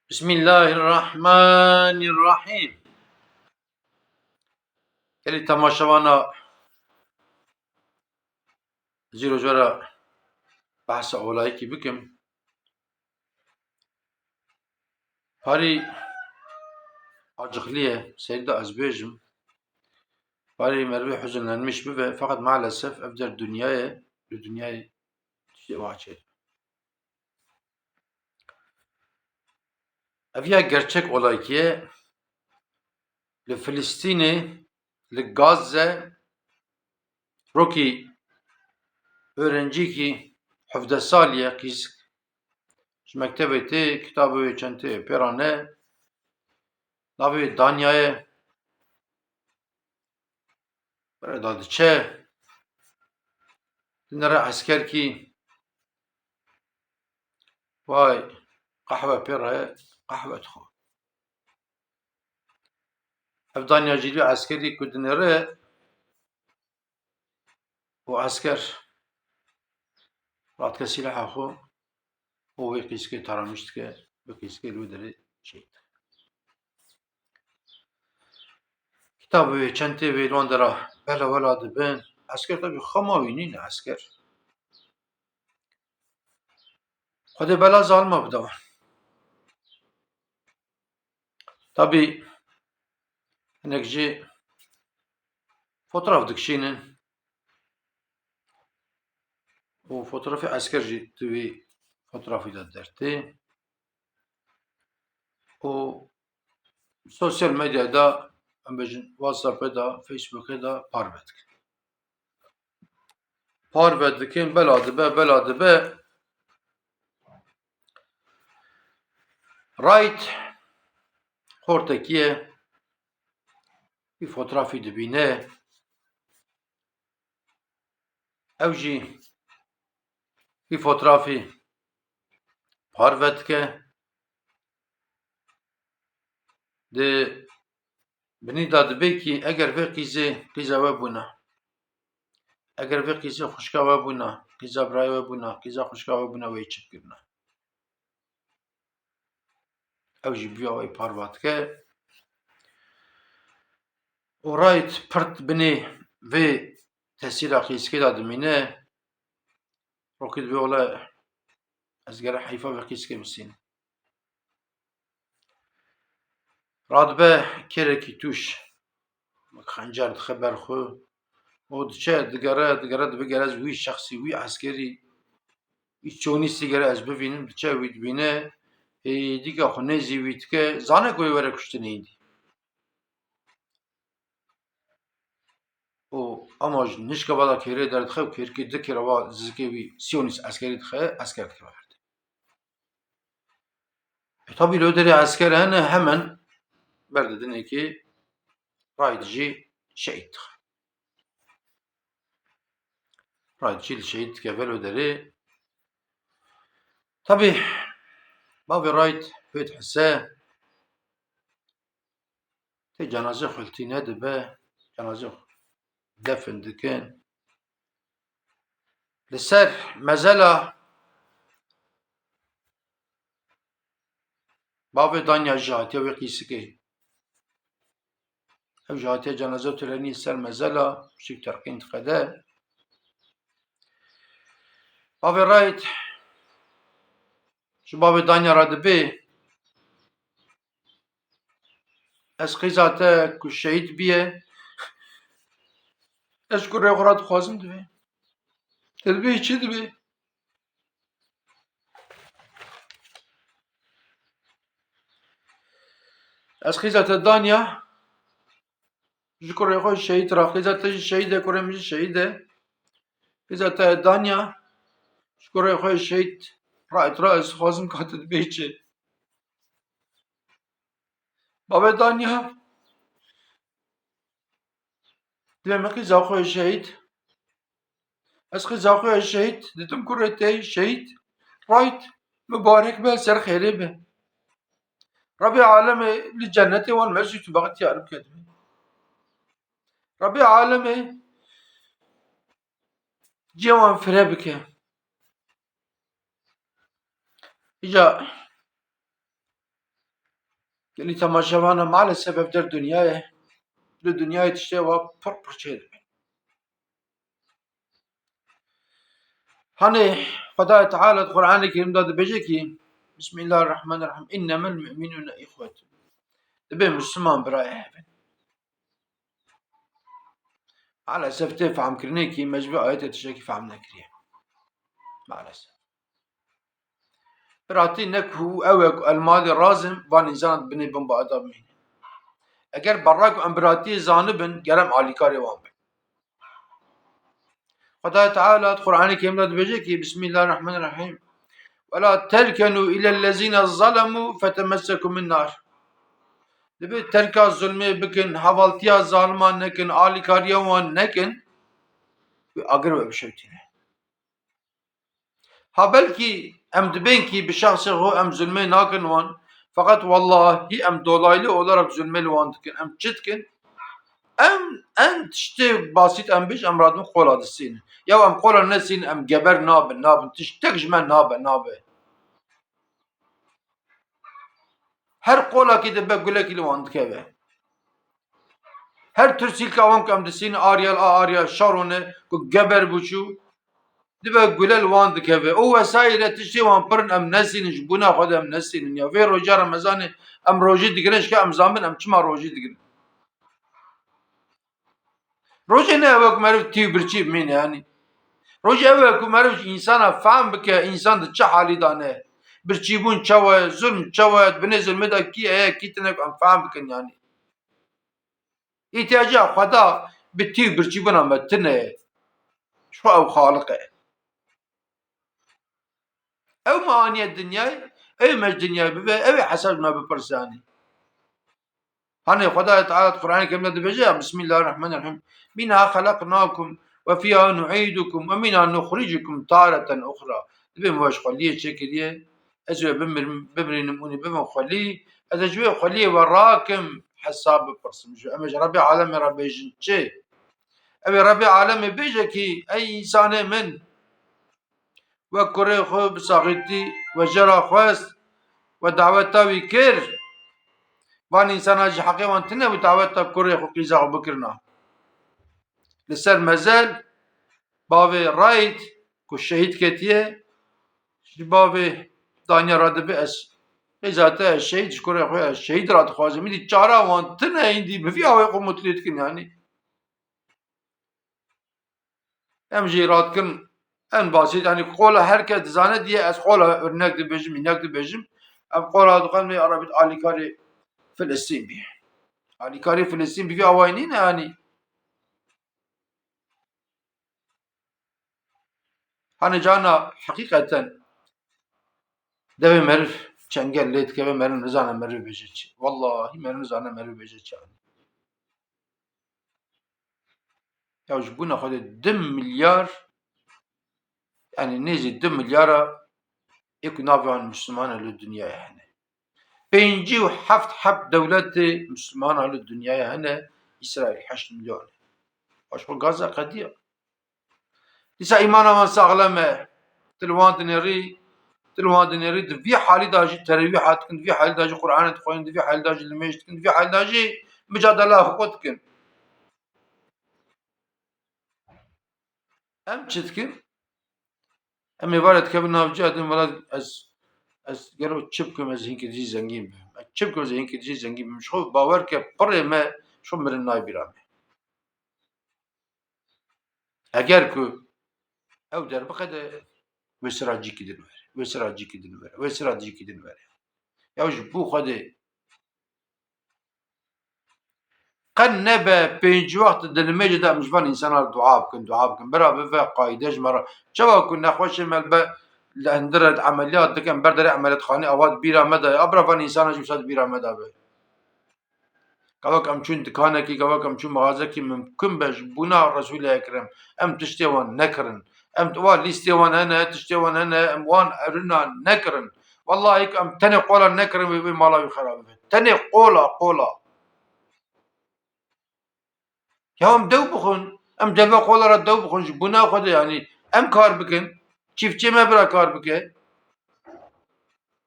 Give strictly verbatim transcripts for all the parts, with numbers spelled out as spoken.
Bismillahirrahmanirrahim. Gelî temaşevana, zîro jara behsa olayekî bikim. Parî acixliye, serî de ez bêjim. Parî merivê huzinlenmiş bibe, feqet maalesef ev der dinyayê, li dinyayê tiştê wa çêdibe. Ev ya gerçek olayekî ye. Li Filistînê, li Gazze, rokî öğrencîkî hevdeh salî ye, qîzik. Ji mektebê tê, kitabê wê çenteyê pê re ne. Navê wê Danya ye. Pere da diçe. Dinere eskerkî. Vay, qehwe pê re, qehwe dixwe. Ev Danya jî li eskerî ku dinere û esker radike sîlaha xwe û wê qîzikê taramîş dike, wê qîzikê li wê derê şehîd dike. Kitabê wê, çentê wê li wan dera bela wela dibin. Esker tabî xema wî nîne esker. Xwedê bela zalima bide wan. Tabî hinek jî fotoğraf dikişînin û fotoğrafê esker jî di wî fotoğrafî de dertê û sosyal medyada, em bêjin WhatsAppê de, Facebookê de parve dikin. Parve dikin, bela dibe, bela dibe. Wright xortekî ye, wî fotoğrafî dibîne. Ew jî wî fotoğrafî parve dike. Di binî de dibe kî eger vê qîzê, qîza we bûna, eger vê qîzê xwişka we bûna, qîza birayê we bûna, qîza xwişka we bûna, wê çi bikirina? Ew jî bi vî awayî parve dike. Û Wright pirt binê vê tesîra qîzikê de dimîne. Rokî dibê wele ez gere heyfa vê qîzikê misînim. Radibe kêrekî tûş. Xencer dixe ber xwe. Û diçe, digere, digere, dibe gere ez wî şexsî, wî eskerî, wî çonîstî gere ez bivînim, diçe wî dibîne, ê, dîka xwe nêzî wî dike, zane ku wê were kuştinê îndî. Û ama ji nişka vada kêrê derdixe û kêrikê di kêra va zikê wî siyonîst eskerî dixe, esker dikeve erdê. E, tabî li wê derê esker hene, hemen berdidinekê Wright jî şehîd dixe. Wright jî li şehîd dikeve li wê derê. Tabî bavê Wright pê dihise, tê cenazê xwe li tîne dibe, cenazê xwe defin dikin. Li ser mezela bavê Danya jî hatiye wê qîsikê. Ew jî hatiye cenaze û törenî ser mezela, pişik terqîn diqede. Bavê Wright ji bavê Danya re dibê, ez qîza te ku şehîd bûye, ez ji kurê xwe re dixwazim dibê. Te dibê çi dibê? Ez qîza te Danya, ji kurê xwe şehîd re, qîza te jî şehîd e, kurê min jî şehîd e. Qîza te Danya, ji kurê xwe şehîd Wright re, ez dixwazim ka tu dibê çi? Bavê Danya, dibê min qîza xwe şehîd. Ez qîza xwe şehîd didim, kurê te şehîd. Wright, mibarek be, ser xêrê be. Rebê alemê li cennetê wan mesût û bextiyar bike dibê. Rebê alemê cihê wan fire bike. Îca Gelî temaşevana, maalesef ev der dinya ye. Li dinyayê tiştê wa pir pir çê dibe. Hanê Xwedayê Teala di Qur'anê Kerîm de dibêje kî, Bismillahirrahmanirrahim, "Innemel mu'minune ihwetun." Dibê Müslüman birayê hev in. Maalesef tê fehmkirinê kî me ji vê ayetê tiştekî fehm nekiriye. Maalesef. Biratî ne ku ew e ku el malî razim van însan binê bin ba eda bimîne. Eger berra ku em biratiyê zanibin, gerem alîkarê wan bin. Xwedayê Teala di Qur'anê Kerîm de dibêje kî, Bismillahirrahmanirrahim. "Ve la terkenu ilellezine zalemu fetemessekumun nar." Dibê terka zulmê bikin, hevaltiya zaliman nekin, alîkariya wan nekin, wê agir we bişewtîne. Ha belkî em dibên kî bi şexsê xwe em zulmê nakin wan, feqet wellahî em dolaylı olarak zulmê li wan dikin. Em çi dikin? Em, en tiştê basît em bêjin, em radin qola disînin. Ya em qola nesînin, em geber nabin, nabin. Tiştek ji me nabe, nabe. Her qolakî dibe gulekî li wan dikeve. Her tirsîlka wan ku em disînin, Ariel A, Ariel Şarone ku geber bû çû, dibe gule li wan dikeve. Û wesayîre tiştê wan pir in, em nesînin, ji bûna xwe de em nesînin. Ya vê roja Remezanê em rojî digirin, ji ke em zanbin em çima rojî digirin. Rojê ne ew e ku meriv tî û birçî bimîne, yanî. Rojê ew e ku meriv ji însana fehm bike, însan di çi halî de ne. Birçîbûn çawa ye, zulm çawa ye, di binê zulmê de kî heye, kî tine ku em fehm bikin, yanî. Îhtiyacê Xweda bi tî û birçîbûna me tune ye. Ji xwe ew Xaliq e. Ew me aniye dinyayê, ew me ji dinyayê bibe, ew ê hesab ji me bipirse, yanî. Hanê Xwedayê Teala di Qur'anê Kerîm de dibêje, Bismillahirrahmanirrahim. "Minha xelaqnakum ve fiha nu'idukum ve minha nuxricukum tareten uxra." Dibê min we ji xweliyê çêkiriye, ez wê bimirim, bimirînim û nî bibim xwelî, ez ê ji wê xweliyê we rakim hesab bipirsim. Ji, em ê ji Rebbê Alemê re bêjin çi? Ew ê Rebbê Alemê bêje kî, ey însanê min, we kurê xwe bi saxîtî we jê re xwest, we daweta wî kir. Van însana ji heqê wan tune bû daweta kurê xwe qîza xwe bikirina. Li ser mezel, bavê Wright ku şehîd ketiye, ji bavê Daniel re dibe, ez qîza te, ez şehîd, ji kurê xwe ez şehîd re dixwazim. Îdî çara wan tune, îdî bi vî awê xwe mutlî dikin, yanî. Em jî radikin en basît, yanî qola her kes dizane diye, ez qola örnek dibêjim, înek dibêjim. Em qola dixwin wê arabît alîkarê Filistîn bî. Alîkarê Filistîn bi vî awayî nîne, yanî. Hanê cana heqîqeten devê meriv çengel lê dikeve, meriv nizane meriv bêje çi. Wellahî meriv nizane meriv bêje çi. Ya ji bûna xwe de du milyar, yanî nêzî du milyara ê ku navê wan Misliman e li dinyayê hene. Pêncî û heft heb dewletê Misliman a li dinyayê hene, Îsraîl heşt milyon e. Ji xwe gaza qediya. Dîsa îmana wan saxlem e. Tu li wan dinêrî, tu li wan dinêrî, di vî halî de jî terewîha dikin, di vî halî de jî Qur'anê dixwînin, di vî halî de jî limêj dikin, di vî halî de jî micadela xwe dikin. Em çi dikin? Em ê vare dikevin nav cihê din, wela ez, ez gelo çi bikim, ez hînkî dî zengîn bim. Ez çi bikim, ez hînkî dî zengîn bim. Ji xwe bawer ke pirê me, ji xwe mirin nayê bîra me. Eger ku ew derbixe de wê sira cîkî din were, wê sira cîkî din were, wê sira cîkî din were. Ya ji bo Xwedê qe nebe pêncî wext di limêjê de em ji van însana re dua bikin, dua bikin. Bira bive qayîde ji me re. Çawa ku nexweşê me li be li hindire di emeliyat dikin, ber derê emeliyatxanê, awa di bîra me de ye. A bira van însana jî wisa di bîra me de be. Gavak em çûn dikanekî, gavak em çûn mexazekî, mimkun be ji bûna Resûlê Ekrem em tiştê wan nekirin. Em wa lîstê wan hene, tiştê wan hene, em wan erina nekirin. Wellahî ku em tenê qola nekirin, wê, wê mala wî xera bibe. Tenê qola, qola. Ya em dew bixwin, em deve qola re dew bixwin, ji bûna xwe de, yanî em kar bikin, çîfçê me bira kar bike.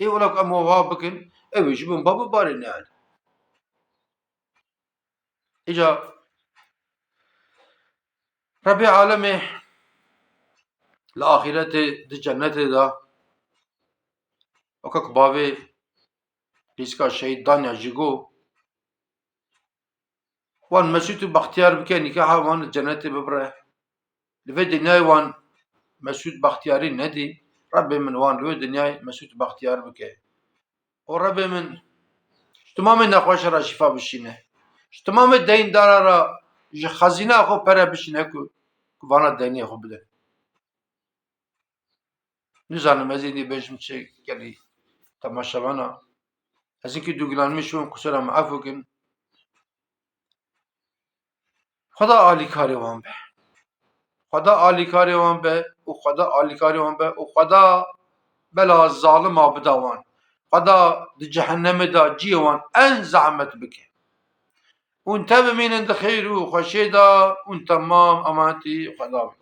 Ê wela ku em wa bikin, ew ê ji bin ba bibarîne, yanî. Îca Rebê alemê li axîretê di cennetê de, weke ku bavê pîska şehîd Danya jî got, wan mesûd û bextiyar bike, nîkaha wan li cennetê bibire. Li vê dinyayê wan mesûd bextiyarî nedî. Rebê min wan li wê dinyayê mesûd bextiyar bike. Û Rebê min ji timamê nexweşa re şîfa bişîne. Ji timamê deyndara re ji xezîna xwe pere bişîne ku, ku vana deynê xwe bidin. Nizanim ez êdî bêjim çi, gelî temaşevana. Ez hinkî dûgilanmîş bûm, qusura min efû kin. Xweda alîkarê wan be. Xweda alîkarê wan be û Xweda alîkarê wan be û Xweda bela zalima bida wan. Xweda di cehennemê de cihê wan en zehmet bike. Hûn te bimînin di xêr û xweşê de, hûn temam emanetî Xweda bin.